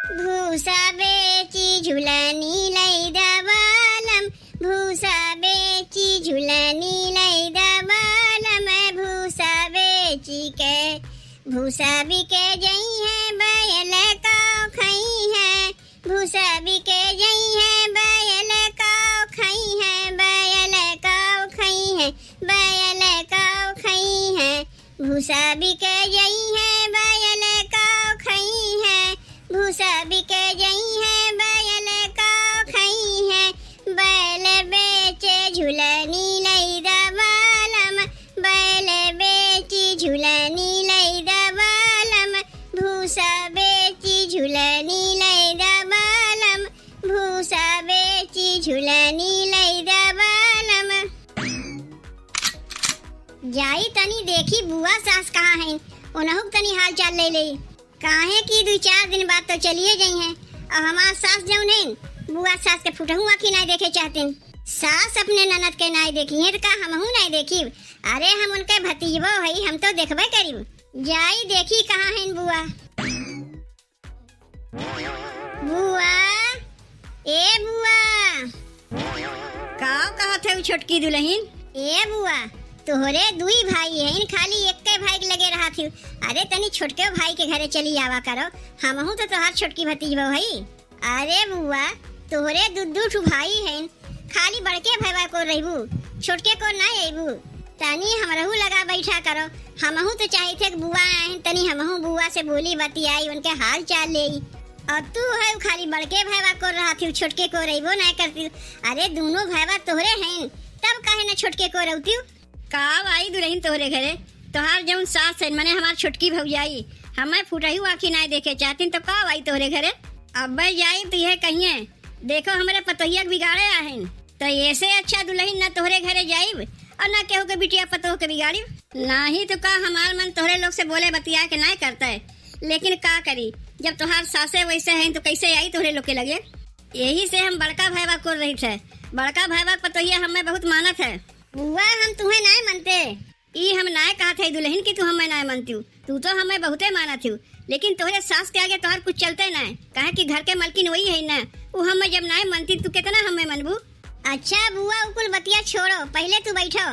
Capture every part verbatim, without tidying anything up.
भूसा बेची झुलनी लई दा बालम, भूसा बेची झुलनी लई दा बालम, भूसा बेची के, भूसा बिके जइहैं बैल काव खइहैं, भूसा बिके जइहैं बैल काव खइहैं, बैल काव खइहैं, बैल काव खइहैं। भूसा बिके जइहैं बैल काव खइहैं, भूसा बिके जइहैं बैल काव खइहैं। बैल बेचे झुलनी लई दा बालम, बैल बेची झुलनी लई दा बालम, भूसा बेची झुलनी लई दा बालम, भूसा बेची झुलनी लई दा बालम। जाई तनी देखी बुआ सास कहाँ हैं, उनहु क तनी हाल चाल ले लेई। काहे कि दुइ चार दिन बाद तो चलिए जइहैं, अउर हमार सास जउन हैं, बुआ सास के फुटहु आँखी नाहीं देखे चाहतिन। सास अपने ननद के नाहीं देखिहैं, त का हमहू नाहीं देखिब? अरे हम उनके भतीजबो हई, हम तो देखबे करिब। जाई देखी कहाँ हैं बुआ। बुआ, ए बुआ। का कहत हउ छोटकी दुलहिन? ए बुआ, तोहरे दुई भाई हैं, खाली एक्के भाई के लगे रहत हउ। अरे तनी छोटके भाई के घरे चली आवा करो, हमहू तो तोहार छोटकी भतीजबो हई। अरे बुआ, तोहरे दू दू ठू भाई हैं, खाली बड़के भइवा को रहिबू, छोटके को नाहीं अइबू। तनी हमरहू लगा बैठा करो, हमहू तो चाहित है कि बुआ आए हैं, तनी हमहू बुआ से बोली बतियाई, उनके हाल चाल लेई। अउर तू है खाली बड़के भइवा को रहत हउ, छोटके को रहिबो नाहीं करत हउ। अरे दूनो भइवा तोहरे हैं, तब काहे न छोटके को रहतिउ? का आई दुलहिन तोहरे घरे? तोहार जउन सास है, मने हमार छोटकी भौजाई, हमें फुटहु आँखी नाहीं देखे चाहतिन, तो का आई तोहरे घरे? अब्बे जाइब तो यह कहिए, देखो हमरे पतोहिया के बिगाड़े आहिन। तो ऐसे अच्छा दुलहिन ना तोहरे घरे जाइब अउर ना केहू के बिटिया पतोह के बिगाड़िब। नाहीं तो का हमार मन तोहरे लोग से बोले बतिया के नाहीं करत है, लेकिन का करी, जब तोहार सासे वैसे हैं तो कैसे आई तोहरे लोग के लगे? यही से हम बड़का भइवा को रहित है, बड़का भइवा के पतोहिया हमें बहुत मानत है। बुआ, हम तुहें नाहीं मनते। ई हम नाहीं कहत है दुलहिन कि तू हमें नाहीं मनतिउ, तू तो हमें बहुते मानत हउ, लेकिन तोहरे सास के आगे तोहार कुछ चलते नाहीं, काहे कि घर के मलकिन वही है ना, उ हमें जब नाहीं मनती तू केतना हमें मनबू? अच्छा बुआ, उ कुल बतिया छोड़ो, पहिले तू बैठो।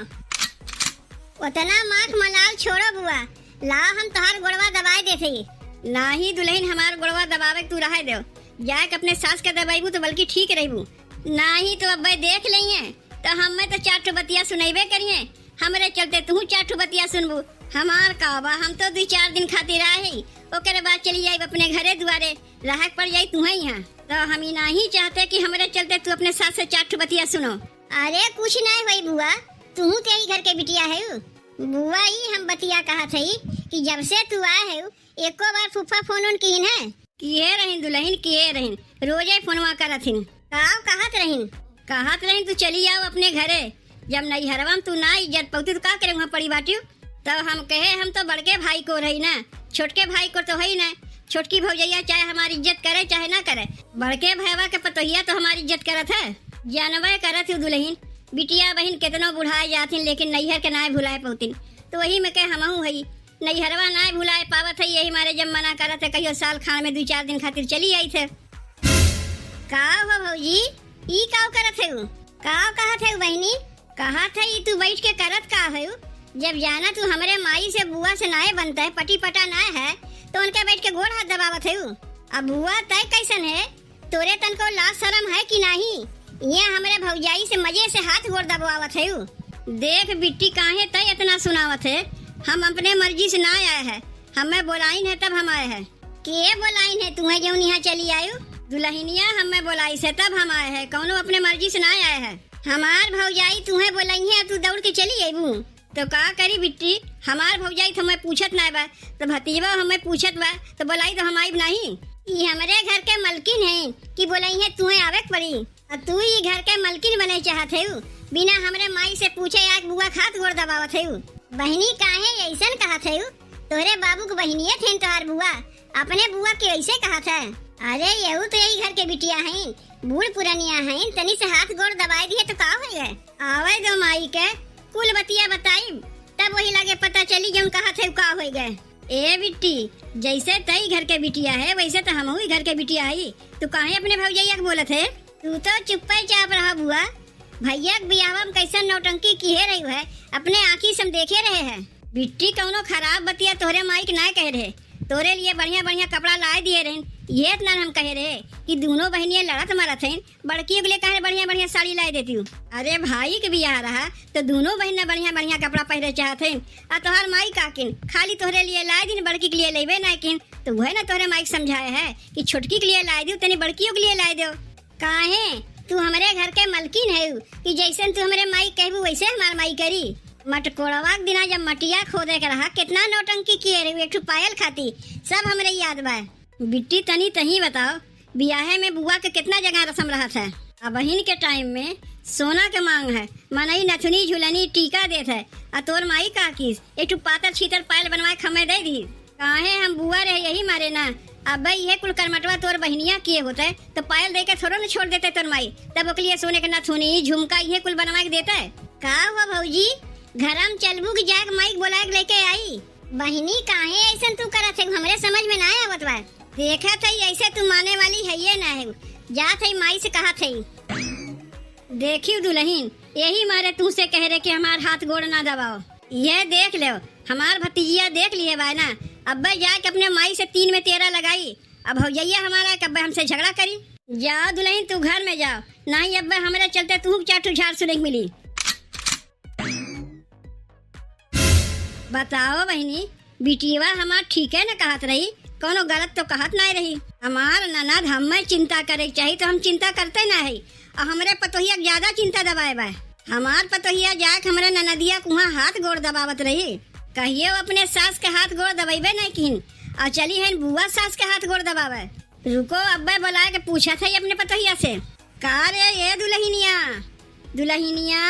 ओतना माख मलाल छोड़ो बुआ, लाओ हम तोहार गोड़वा दबाए देत हई। नाहीं दुलहिन, हमार गोड़वा दबावे के तू रहे देव, जाए के अपने सास के दबाइबू तो बल्कि ठीक रहिबू, नाहीं तो अब्बे देख लइहें तो हमें तो चार ठो बतिया सुनइबे करिहें। हमरे चलते तुहू चार ठो बतिया सुनबू। हमार का बा, हम तो दुइ चार दिन खातिर आए हई, ओकरे बाद चली जाइब अपने घरे दुआरे, रहक पड़ जाई तुहें इहाँ। तो हम ई नाहीं चाहते कि हमरे चलते तू अपने सास से चार ठो बतिया सुनो। अरे कुछ नाहीं होई बुआ, तुहू तो यही घर के बिटिया हउ। बुआ, ई हम बतिया कहत हई कि जब से तू आए हउ, एको बार फूफा फोन उन किहिन है? किहे रहिन दुलहिन, किहे रहिन, रोजे फोनवा करत हिन। का कहत रहिन? कहत रहिन, "तू चली आउ अपने घरे, जब नैहरवा में तू ना इज्जत पउती तो का करे वहाँ पड़ी बाटिउ?" तब हम कहे, "हम तो बड़के भाई को रही ना, छोटके भाई को तो हई ना, छोटकी भौजैया चाहे हमार इज्जत करे चाहे ना करे, बड़के भइवा के पतोहिया तो हमार इज्जत करत है।" जानबे करत हउ दुलहिन, बिटिया बहिन केतनो बुढ़ाए जाथिन लेकिन नैहर के नाय भुलाए पउतिन, तो वही में के हमहू हई। नैहरवा नाय भुलाए पावत है, यही मारे जब मना करत है, कहियो साल खान में दुइ चार दिन खातिर चली आइत है। का हो भौजी, ई काव करत है? काव कहत है बहिनी? कहत है, ई तू बैठ के करत का है? जब जाना तू हमरे माई से बुआ से नाय बनता है, पटी पटा नाय है, तो उनके बैठ के गोड़ हाथ दबावत है। अब बुआ तय कैसन है? तोरे तनको लाज शरम है कि नाही? इहाँ हमरे भौजाई से मजे से हाथ गोड़ दबवावत हयू। देख बिट्टी, काहे तय इतना सुनावत है? हम अपने मर्जी से ना आए है, हमें बोलाइन है तब हम आए है। के बोलाइन है तुम्हें जौन यहाँ चली आयु? दुल्हनिया हमें बोलाइस है तब हम आए है, कौनो अपने मर्जी से ना आए है। हमार भौजाई तुम्हें बोलाई है, तू दौड़ के चली अबू। तो का करी बिट्टी, हमार भौजाई तो हमें पूछत नाय बा, तो भतीजवा हमें पूछत बा, तो बोलाई तो हम आइब नाही। ई हमरे घर के मलकिन है कि बोलाई है, तुहें आवे के पड़ी। और तू ई घर के मलकिन बने चाहत है, बिना हमरे माई से पूछे आज बुआ खात गोड़ दबावत है। बहिनी, काहे ऐसन कहत है? तोहरे बाबू के बहिनिये थे तोहार बुआ, अपने बुआ के ऐसे कहत है? अरे, यहू तो यही घर के बिटिया हैं, बूढ़ पुरनिया हैं, तनी से हाथ गोड़ दबाए दिए तो का हो गए? आवे दो माई के, कुल बतिया बताइब, तब वही लगे पता चली जौन कहत है का हो गए। ए बिट्टी, जैसे तई घर के बिटिया है, वैसे तो हमहू ही घर के बिटिया हई। तू काहे अपने भौजैया के बोलत है? तू तो चुप्पे चाप रहा बुआ। भैया के बियाहवा में कैसन नौटंकी किहे रही है, अपने आँखी से हम देखे रहे हैं। बिट्टी, कौनो खराब बतिया तोहरे माई के ना कहे रहे, तोरे लिए बढ़िया बढ़िया कपड़ा लाए दिए रहिन। ये इतना हम कहे रहे कि दोनों बहनियाँ लड़त मरत हैं, बड़की के लिए काहे बढ़िया बढ़िया साड़ी लाए देती हूँ। अरे भाई के बियाह रहा तो दोनों बहन बढ़िया बढ़िया कपड़ा पहरे चाहत हैं, आ तोहार माई का किन खाली तोहरे लिए लाए दिन, बड़की के लिए लेबे ना किन। तो वह ना तोहरे माई के समझाए है कि छोटकी के लिए लाए दियो, तनी बड़कियों के लिए लाए दो। काहे, तू हमरे घर के मलकिन है कि जैसन तू हमरे माई कहबू वैसे हमार माई करी। मटकोड़वा के दिना जब मटिया खोदे के रहा, कितना नौटंकी किए रही एक ठो पायल खाती, सब हमरे याद बा। बिट्टी, तनी तही बताओ, बियाहे में बुआ के कितना जगह रसम रहत है। अबहिन के टाइम में सोना के मांग है, मनई नथुनी झुलनी टीका देत है, आ तोर माई का किस एक ठो पातर छीतर पायल बनवाए के हमें दे दी। काहे, हम बुआ रहे यही मारे ना। अबे इहे कुल करमटवा तोर बहिनिया किए होते तो पायल दे के थोड़ो न छोड़ देते तोर माई। तब ओके लिए सोने के नथुनी, झुमका, इहे कुल बनवा के देते। का हुआ भौजी, घरम चलबू कि जाके माई के बोलाए के लेके आई? बहिनी, काहे ऐसन तू करत है, हमरे समझ में ना आवत बा। देखत है ऐसे तू माने वाली है ये ना है, जात है माई से कहत है। देखियो दुलहिन, यही मारे तू से कह रहे कि हमार हाथ गोड़ ना दबाओ। ये देख लो, हमार भतीजिया देख लिए बा ना, अब्बे जाके अपने माई से तीन में तेरह लगाई। अब भौजैया हमारा कि अब्बे हमसे झगड़ा करी। जाओ दुलहिन, तू घर में जाओ, नहीं अब्बे हमरे चलते तू चार ठो झाड़ सुने के मिली। बताओ बहिनी, बिटिया हमार ठीके न कहत रही, कौनो गलत तो कहत नाय रही। हमार ननद हमें चिंता करे के चाही तो हम चिंता करते ना है, और हमरे पतोहिया के ज्यादा चिंता दबाए बा। हमार पतोहिया जाके हमरे ननदिया के उहाँ हाथ गोड़ दबावत रही। कहियो अपने सास के हाथ गोड़ दबैबे नहीं किन, और चली हन बुआ सास के हाथ गोड़ दबावे। रुको, अब्बे बोला के पूछत है अपने पतोहिया से। का रे ये दुलहिनिया, दुलहिनिया,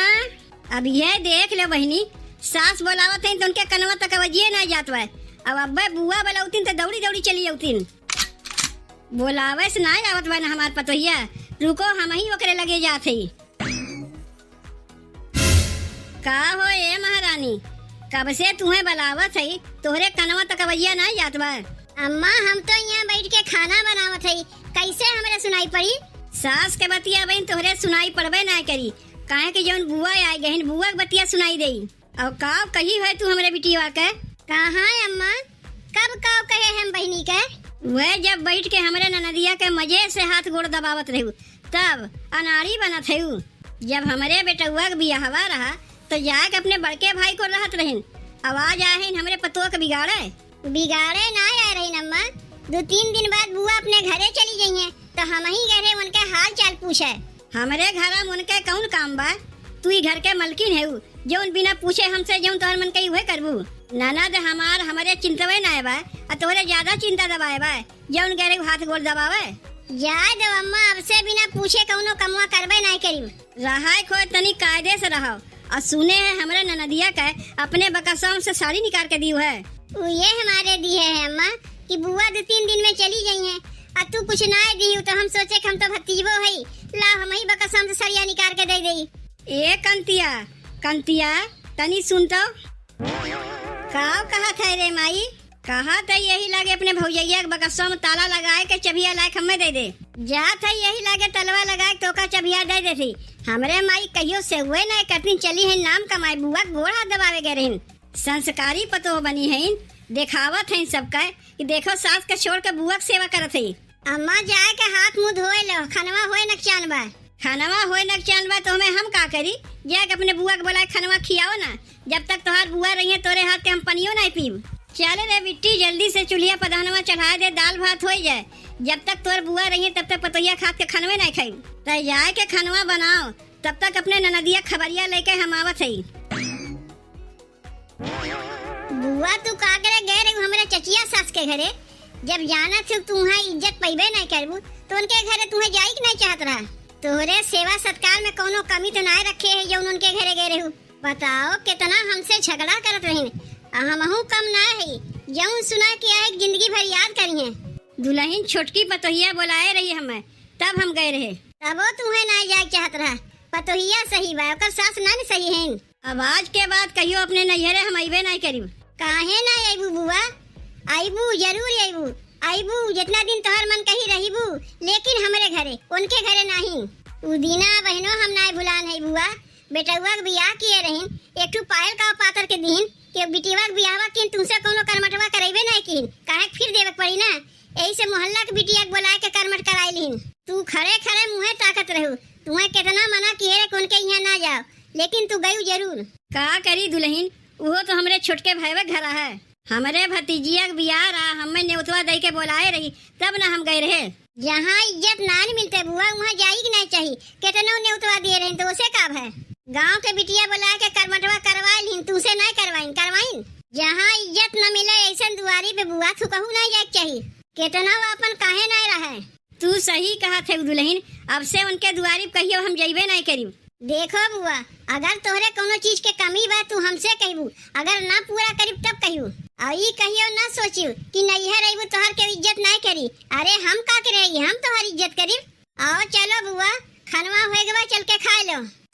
अब ये देख लो बहिनी, सास बोलावत है तो उनके कनवा तक आवाजिए ना जात बा। अब अब्बे बुआ बोलावतिन तो दौड़ी दौड़ी चली जावतिन। बोलावे से ना आवत बा ना हमार पतोहिया। रुको, हम ही ओकरे लगे जात हई। का हो ए महारानी, कब से तुहे बलावत हई, तोहरे कनवा तक अवैया ना जात बा? अम्मा, हम तो यहाँ बैठ के खाना बनावत हई, कैसे हमरे सुनाई पड़ी? सास के बतिया बहिन तोहरे सुनाई पड़बे ना करी, काहे कि जौन बुआ आए गहिन, बुआ के बतिया सुनाई देई। और का कही है तू हमरे बिटिया के? कहाँ अम्मा, कब का कहे हम बहिनी के? वह जब बैठ के हमरे ननदिया के मजे से हाथ गोड़ दबावत रहू, तब अनाड़ी बनत हऊ। जब हमरे बेटउआ के बियाहवा रहा, तो जाके अपने बड़के भाई को रहत रहिन। अब आ जाहिन हमरे पतोह के बिगाड़े। बिगाड़े ना आए रहिन अम्मा, दो तीन दिन बाद बुआ अपने घरे चली जइहें, तो हम ही घरे उनके हाल चाल पूछे। हमरे घर में उनके कौन काम बा? तू ही घर के मलकिन है, जौन बिना पूछे हमसे जौन तोहर मन कही उहे करबू। ननद हमार हमरे चिंतवे ना बा, आ तोहरे ज्यादा चिंता दबाए बा। जौन गए रही हाथ गोड़ दबावे। जाए दो अम्मा, अब से बिना पूछे कौनो कमवा करबे नाय करीब। रहाय खोए तनी कायदे से रहो। और सुने हैं हमरे ननदिया के अपने बकसवा से साड़ी निकाल के दियो है। उ ये हमारे दिए है अम्मा कि बुआ दो तीन दिन में चली गई हैं, और तू कुछ ना दियो तो हम सोचे कि हम तो भतीजबो है, ला हम ही बकसवा से सड़िया निकाल के दे देई। ए कंतिया, कंतिया, तनी सुन तो। का कहत है रे माई? कहत है यही लागे अपने भौजैया के बकसवा में ताला लगाए के चबिया लाए के हमें दे दे। जात है यही लागे तलवा लगाए के तोका चबिया दे देती। हमरे माई कहियो से हुए ना करतीन, चली है नाम कमाए, बुआ के गोड़ हाथ दबावे गए रहिन। संस्कारी पतोह बनी है, देखावत है सबका कि देखो सास के छोड़ के बुआ के सेवा करत है। अम्मा जाए के हाथ मुंह धोए लो, खनवा होए नकचान बा। खनवा होए नकचान बा तो हमें हम का करी? जाए के अपने बुआ के बोलाए खनवा खियाओ ना। जब तक तोहार बुआ रही है तोरे हाथ के हम पनियो नहीं पीब। चल रे बिट्टी, जल्दी से चूल्हिया पर दहनवा चढ़ाए दे, दाल भात होए जाए। जब तक तोर बुआ रही है तब तक पतोहिया के हाथ के खनवे नहीं खाई। तै जाए के खनवा बनाओ, तब तक अपने ननदिया खबरिया लेके हम आवत हई। बुआ, तू का करे गए रहू हमरे चचिया सास के घरे? जब जानत हो तू वहाँ इज्जत पैबे नहीं करबू, तो उनके घरे तुम्हें जाई के नहीं चाहत रहा। तोहरे सेवा सत्कार में कौनो कमी तो ना रखे है, जौन उनके घरे गए रहू। बताओ, कितना हमसे झगड़ा करत रहिन, आ हमहू कम ना है, जौन सुना के आए जिंदगी भर याद करिहें। दुलहिन छोटकी पतोहिया बोलाए रही हमें, तब हम गए रहे। तबो तुम्हें ना जाए चाहत रहा, पतोहिया सही बा, ओकर सास ना न सही है। अब आज के बाद कहियो अपने नैहरे हम अइबे नाहीं करिब। काहे ना अइबू बुआ? अइबू, जरूर अइबू, अइबू, जितना दिन तोहर मन कही रहिबू, लेकिन हमरे घरे, उनके घरे नाहीं। उ दिना बहिनो हम नाहीं भुलान है बुआ, बेटउआ के बियाह किहे रहिन, एक ठू पायल का पातर के दिहिन, कि बिटिया के बियाहवा किहिन, तुमसे कउनो करमटवा करइबे नाहीं किहिन, काहे के फिर देवे के पड़ी ना। एही से मोहल्ला के बिटिया के बोलाए के करमट कराइ लिहिन। तू खड़े खड़े मुँहे ताकत रहू, तुहैं केतना मना किहे रहे कि उनके इहाँ ना जाओ, लेकिन तू गयू जरूर। का करी दुलहिन, उहो तो हमरे छोटके भइवे के घरा है। हमरे भतीजिया के बियाह रहा, हम्मे नेउतवा दइ के बोलाए रही, तब ना हम गए रहे। जहाँ इज्जत नाहीं मिलते बुआ, उहाँ जाई के नाहीं चाही। केतनो नेउतवा दिहे रहिन तो ओसे का भए? गाँव के बिटिया बोलाए के करमटवा करवाइ लिहिन, तुसे नाहीं करवाइन, करवाइन? जहाँ इज्जत न मिले अइसन दुआरी पे बुआ, थुकहू नाहीं जाए के चाही। केतनो आपन काहे नाहीं रहे। तू सही कहत है दुलहिन, अब से उनके दुआरी पे कहियो हम जइबे नाहीं करिब। देखो बुआ, अगर तोहरे कउनो चीज के कमी बा, तू हमसे कहिबू, अगर ना पूरा करिब तब कहिबू। अउर ई कहियो ना सोचियो कि नइहर अइबू तोहर केउ इज्जत नाहीं करी। अरे हम का करे, हम तोहर इज्जत करिब। आओ चलो बुआ, खनवा होइ गवा, चल के खाइ लो।